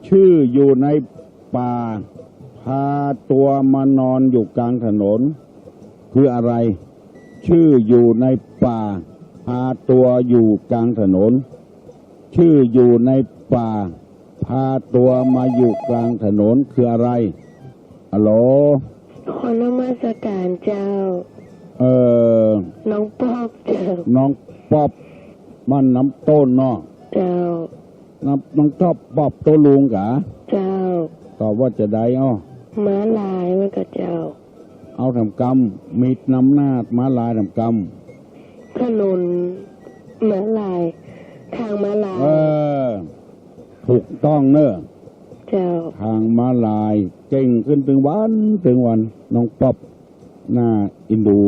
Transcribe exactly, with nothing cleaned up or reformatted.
ชื่ออยู่ในป่า พาตัวมานอนอยู่กลางถนน คืออะไร ชื่ออยู่ในป่า พาตัวอยู่กลางถนน ชื่ออยู่ในป่า พาตัวมาอยู่กลางถนน คืออะไร ฮัลโหล ขอนมัสการเจ้า เอ่อ น้องป๊อบเจ้า น้องป๊อบ บ้านน้ำต้นเนาะ เจ้า น้อง น้องป๊อบ ป๊อบโต๊ะลุงกา เจ้า ตอบว่าจะใดอ้อ ม้าลายว่าก่อเจ้า เอาถามกำ มีนำหน้าม้าลายถามกำ ถนนม้าลาย ทางม้าลาย เออ ถูกต้องเนอะ เจ้า ทางม้าลาย เก่งขึ้นตึงวันตึงวัน น้องป๊อบ น่าเอ็นดู